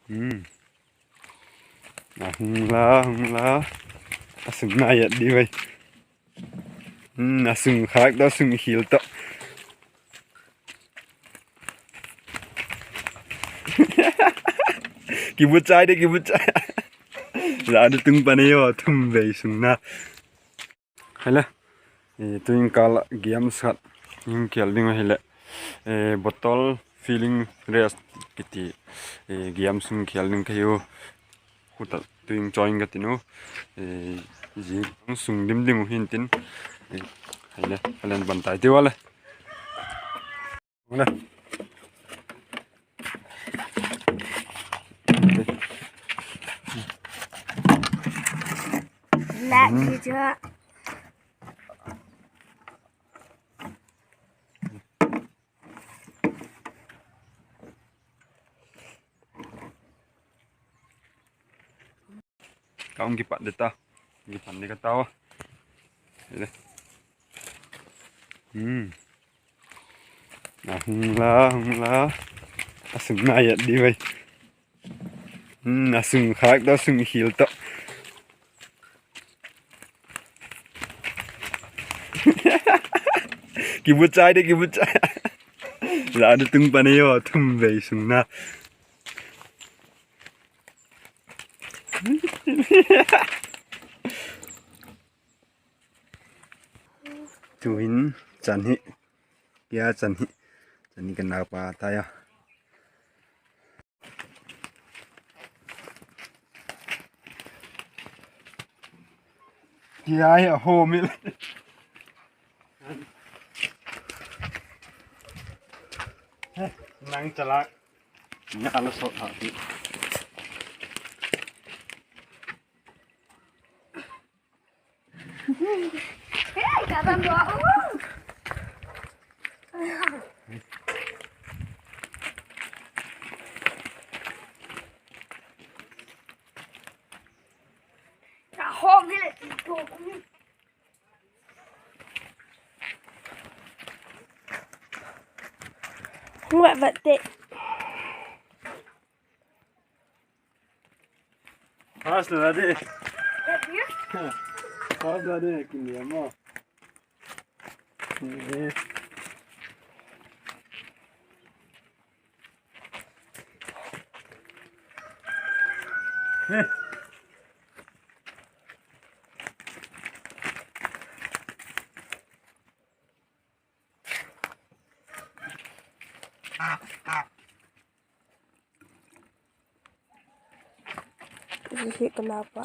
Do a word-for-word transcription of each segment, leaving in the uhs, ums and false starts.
Hmm. A hung la, hung la. A sung nai et di vai. Hmm, a sung khâk ta, a sung khial ta. Kibuchai de, kibuchai. La de tung pan ei aw, thum vei sung na. Hile, e, tuin kâl ah games khat hung khel ding ahile, e, bottle filling race kiti, e, games hung khel ding ka hiu. Khut ah tuin join ka tin u, e, zing sung dim dim u hintin, e, hile, ka len ban tai tiu a le. Ka hung kipat de ta. Kipan de ka tau a. Hile. Hmm. A hung la, hung la. A sung nai et di vai. Hmm, a sung khâk ta, a sung khial ta. Kibuchai de, kibuchai. La de tung pan ei aw, thum vei sung na. Tuhin chan hi, kia chan hi, chan hi ka naupa tai a. Kia hi a hawm i. Nang chalak. Nga la sawt ha ti. Hung vat vat te. Pass la de. Pass la de, kin dia mo. Hi ka naupa.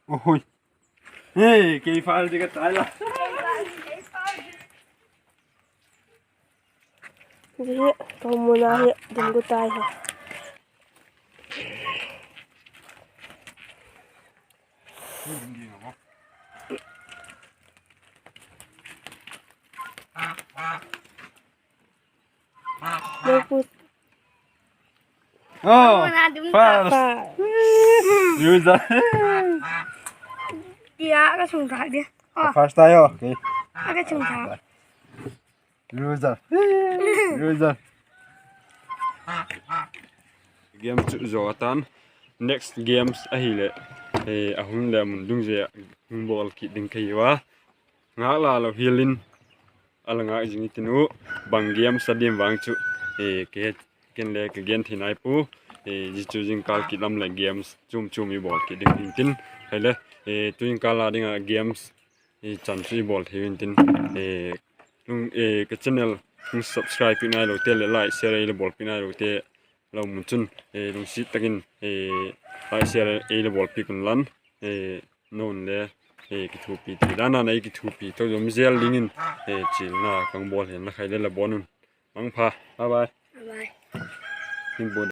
Ohui. Hey, kei fal di ka tai la. Hi ka muna hi ding gu tai hi. Loser. Tia ka chung thak di. First tai o. Okay. Ka chung thak. Loser. Loser. Game chu zo a tan. Next games ahileh, eh, a hun leh mun dungzui a hung bawl kit ding ka hi ua. Ngâk la lo hial in, a la ngâk zing i tin u, bang games a diam vang chu, eh, ke, ken le ka gen thei nai pu, eh, zia chu zingkal kit lam leh games chuam chuam i bawl kit ding hintin, hile, eh, tu zingkal a ding a games, eh, chan chu i bawl thei hintin, eh, lung, eh, ka channel hung subscribe pi nai lo te leh like, share ei la bawl pi nai lo te, lo mun chun, eh, lungsiat tak in, eh, like share ei la bawl pi kun lan, eh, non le, eh, kithuapi ti dan a na i kithuapi to zom zel ding in, eh, chilna kang bawl hen la khai le la bawn un. Mangpha, bye bye. Bye bye.